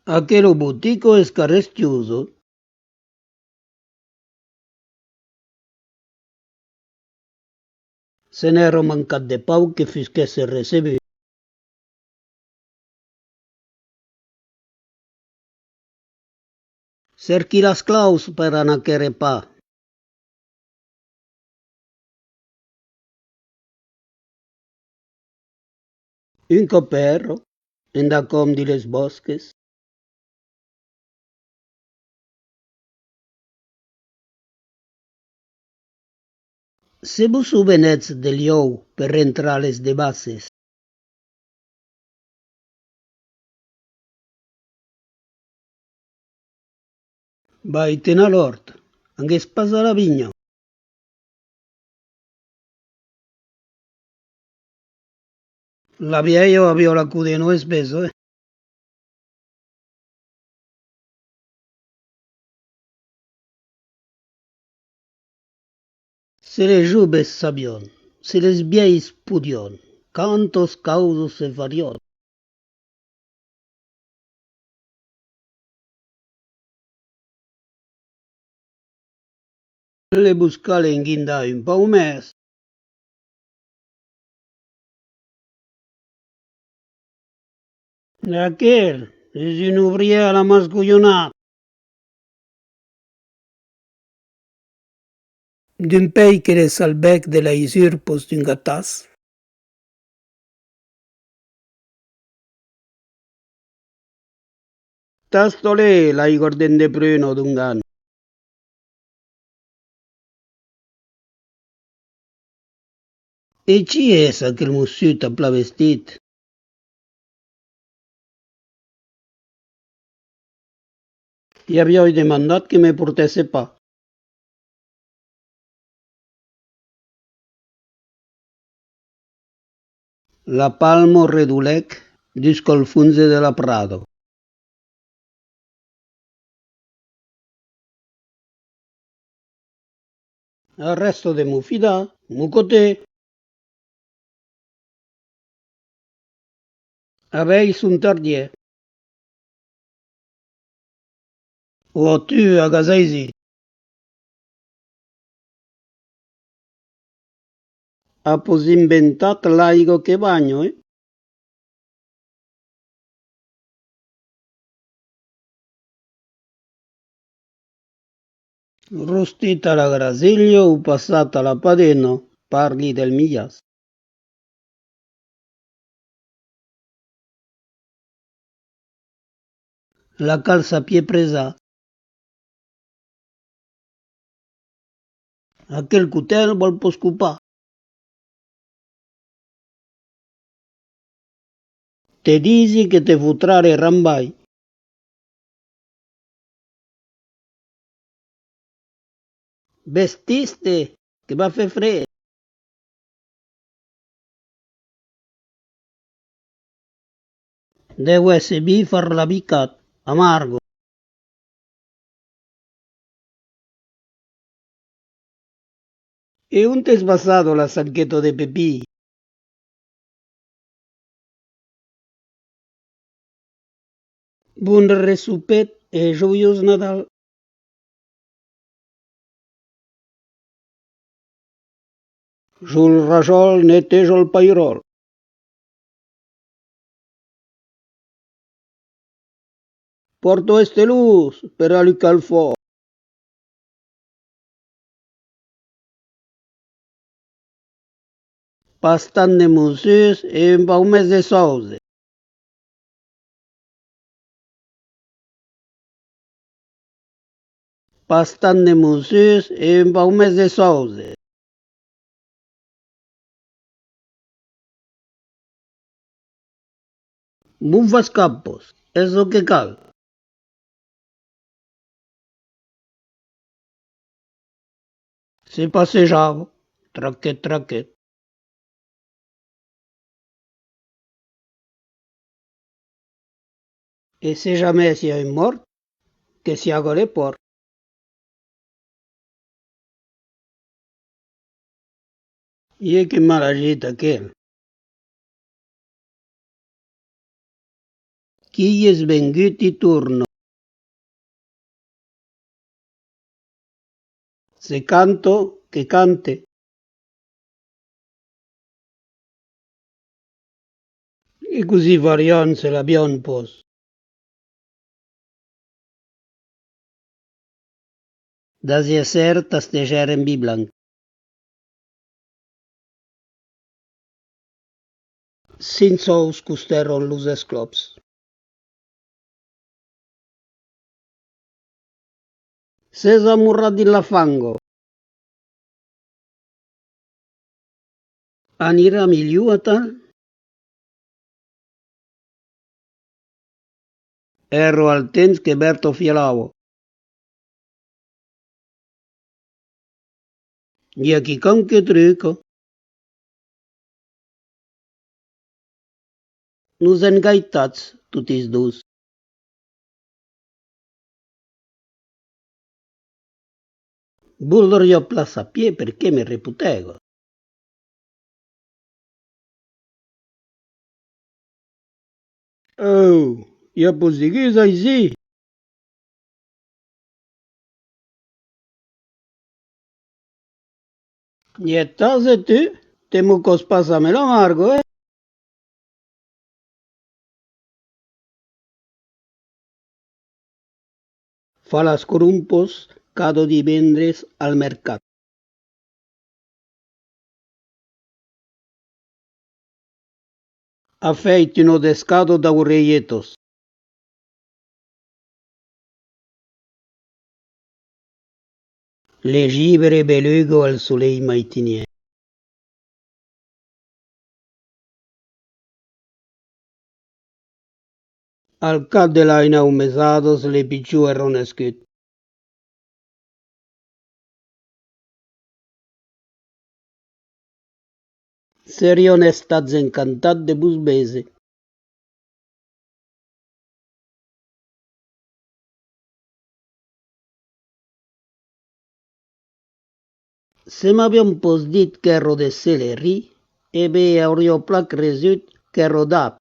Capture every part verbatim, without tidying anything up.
Aquela botica es carestiosa. Se n'èra mancat de pauc que fusquèsse recebut. Cerqui las claus per anar quèrre pa. Un còp èra endacòm dins les bòsques. Se vos sovenètz de lhòu per rentrar les debasses. Vai-te'n a l'òrt, angues pas a la vinha. La vièlha aviá la codena espessa, eh? Se les joves sabián, se les vièlhs podián, quantas causas se farián! Le vos cal enguindar un pauc mès. Aquel es un obrièr a la mascolhonada. Dempuèi que le salvèc de las urpas d'un gatàs. Tasta-le, l'aiga ardent de pruna, dongan. E qui es aquel mossur tan plan vestit? I aviái demandat que me portèsse pa. La palma redolèc dusc'al fons de la prada. Arrèsta de m'o fidar, mocotèr. Avèi son tardièr. Ò, tu, agasaisi! As pas inventat l'aiga que banha, eh? Rostit a la grasilha o passat a la padena, parli del milhàs. La calça a piè presat. Aquel cotèl vòl pas copar. Te disi que te fotrà le rambalh. Vestís-te, que va fer fred. Deu èsser vin farlabicat, amargo. E ont es passada la saqueta de Pepí? Bon ressopet e joiós Nadal. Jol rajòl neteja el pairòl. Pòrta estelons per alucar el fòc. Pas tant de mossurs e un pauc mès de sòuse. Pas tant de mossurs e un pauc mès de sòuse. Bufas capas, es çò que cal. Se passejava, traquet, traquet. E se jamès i a un mòrt, que siaga le pòrc. E que mal agit aquel. Qui es vengut i torna. Se canto, que cante. E cossí farián se l'avián pas? D'Asièr ser tastejèrem vin blanc. Cinc sòus costèron los esclòps. S'es amorrat dins la fanga. Anirà milhor atal? Èra al temps que Bèrta fialava. I a quicòm que truca. Nos èm gaitats, totis dos. Voldriá plan sapier perqué me repotèga. Oh, i a pas degús aicí? Ietàs e tu, te mocas pas amb la marga, eh? Fa las crompas cada divendres al mercat. A fèit una descada d'aurelhetas. Le gibre beluga al solelh maitinièr. Al cap de las nau mesadas, le pichon èra nascut. Serián estats encantats de vos véser. Se m'avián pas dit qu'èra de celerí, e ben auriá plan cresut qu'èra d'ap.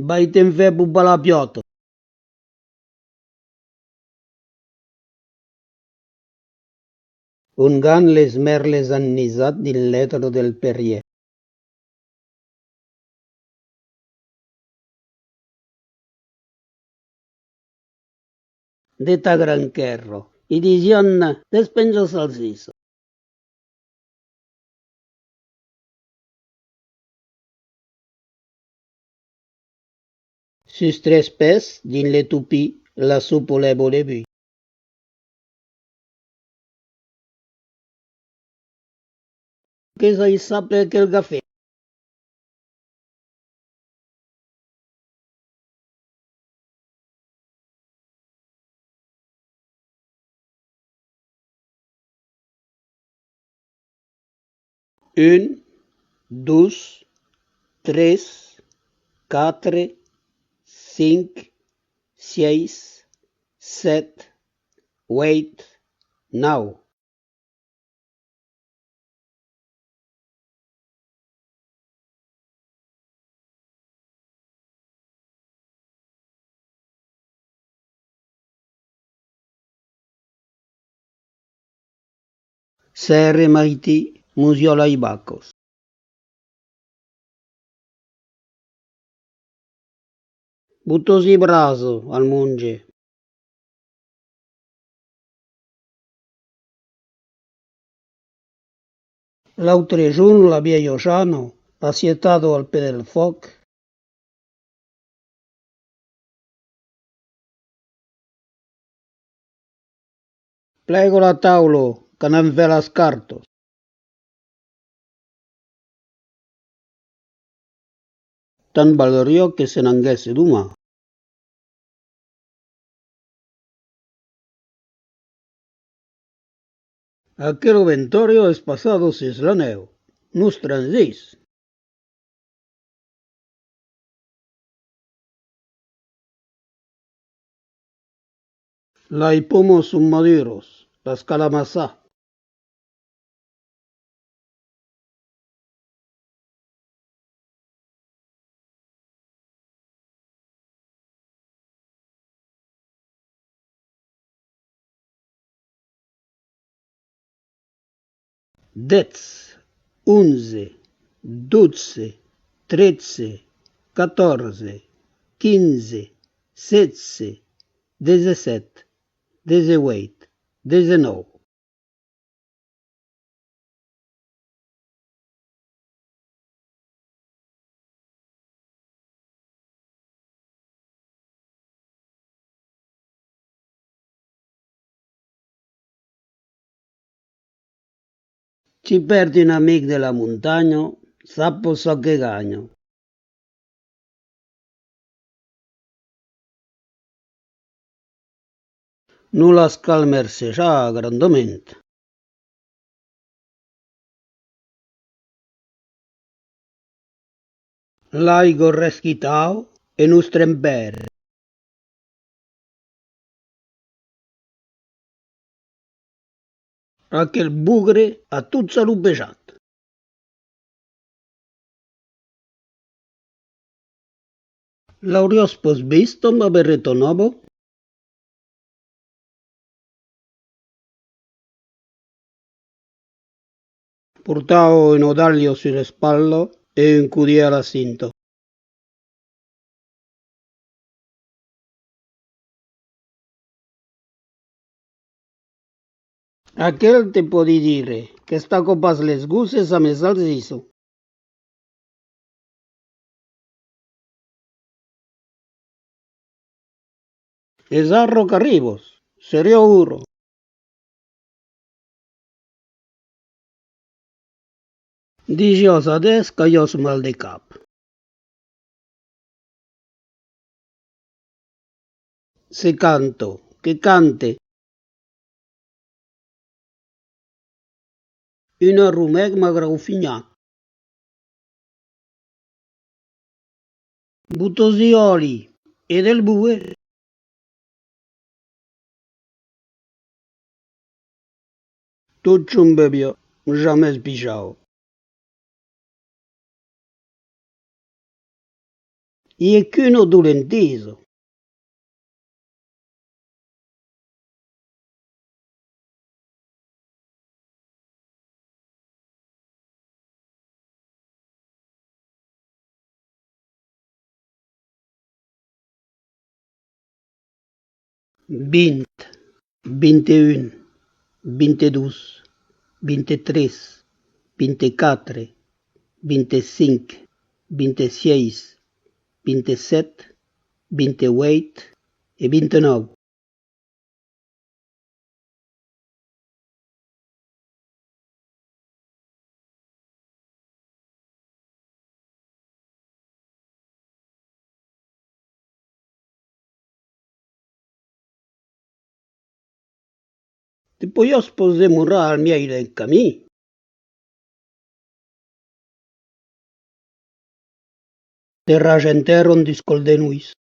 Vai-te'n fèr popar la piòta. Ongan les mèrles an nisat dins l'ètre del perièr. De ta gran quèrra, i disián despenja salsissa. Sus tres pès, dins le topin, la sopa lèva le vuit. Qu'es aissable aquel cafè. Un, dos, tres, quatre, cinc, sièis, sèt, uèit, nau. S'èra maitin, mosiá las vacas. Botatz-i brasa al monge. L'autre jorn, la vièlha Jana, assietada al pè del fòc, Plega la taula, qu'anam far las cartas. Tant valriá que se n'anguèsse doman. Aquela ventòria es passada sus la nèu. Nos transís. Las pomas son maduras, las cal amassar. Dètz, onze, dotze, tretze, catòrze, quinze, setze, dètz-e-sèt, dètz-e-uèit, dètz-e-nòu. Qui pèrd un amic de la montanha, sap çò que ganha. Nos las cal mercejar grandament. L'aiga resquitau e nos trempère. Aquel bogre a tot salopejat. L'auriás pas vista, ma berreta nòva? Portava una dalha sus l'espatla e un codièr a la cinta. Aquel te pòdi dire qu'estaca pas les gosses amb salsissa. Es ara qu'arribas, seriá ora. Disiás adès qu'aviás mal de cap. Se canta, que cante. Un arromèc m'a graufinhat. Botas d'òli e del boe. Totjorn beviá, jamès pijava. I a qu'una dolentesa. Vint, vint-e-un, vint-e-dos, vint-e-tres, vint-e-quatre, vint-e-cinc, vint-e-sièis, vint-e-sèt, vint-e-uèit e vint-e-nòu. Te podiás pas demorar al mièg del camin? Te ragentèron dus còps de nuèit.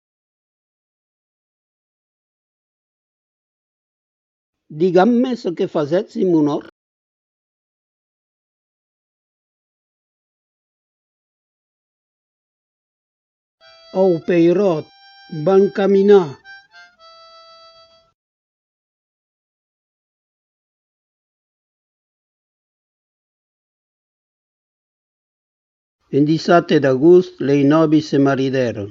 Digatz-me çò que fasètz en mon òrt. Au peiròt, vam caminar. Un dissabte d'agost, lei nòvis se maridèron.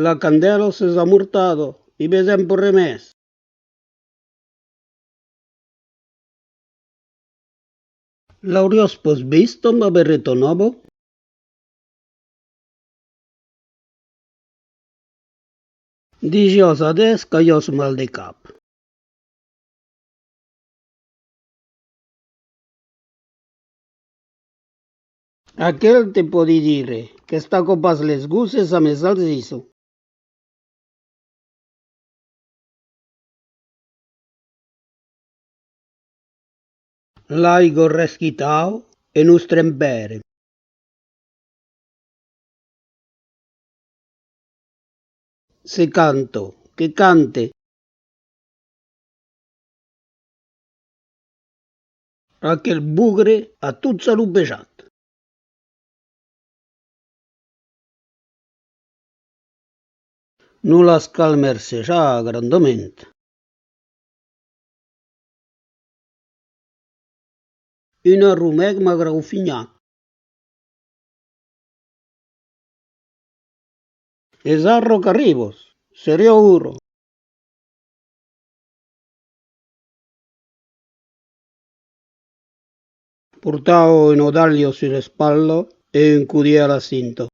La candèla s'es amortada, i vesèm pas res mès. L'auriás pas vista, ma berreta nòva? Disiás adès qu'aviás mal de cap. Aquel te pòdi dire qu'estaca pas les gosses amb salsissa. L'aiga resquitau e nos trempère. Se canta, que cante. Aquel bogre a tot salopejat. Non las cal mercejar grandament. Una romèc m'a graufinhat. Es ara qu'arribas, seriá ora. Portava una dalha sus l'espatla e un codièr a la cinta.